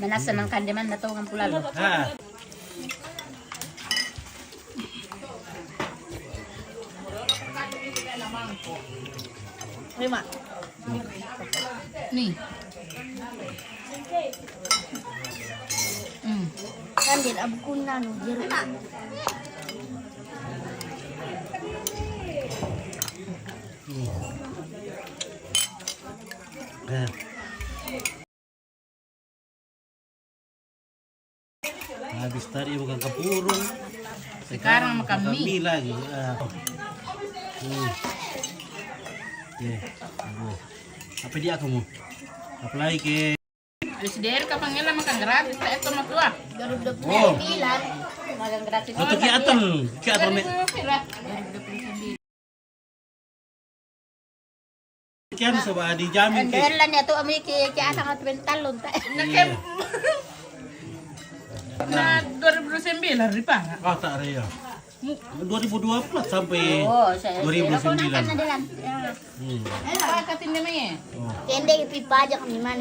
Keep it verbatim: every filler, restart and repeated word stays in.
Manasa nang kande man na to ngan pulalo. Ha. Lima. Ni. Hmm. Kan din abkun na no, jeruk. Eh. Habis tadi makan kapurung. Sekarang makan mie. Makan mie lagi. Ah. Hmm. Oke. Aduh. Apa dia kamu? Apalagi ke? Habis dari kapan ngela makan gratis, tak itu mah tua. Dua ribu dua puluh sembilan. Makan gratis. Betul ki atal, ki atal me. Dua ribu dua puluh sembilan. Kian coba dijamin ki. Endelan ya tu ami ki ki asang atu bentalon tak. Iya. Nah, dua ribu dua puluh sembilan ripa. Ah, tak ada ya. Dua ribu dua puluh sampai Oh, saya dua ribu sembilan. Kan ada lan. Ya. Hmm. Apa katin dia mai? Oh. Kende pipa aja kami man.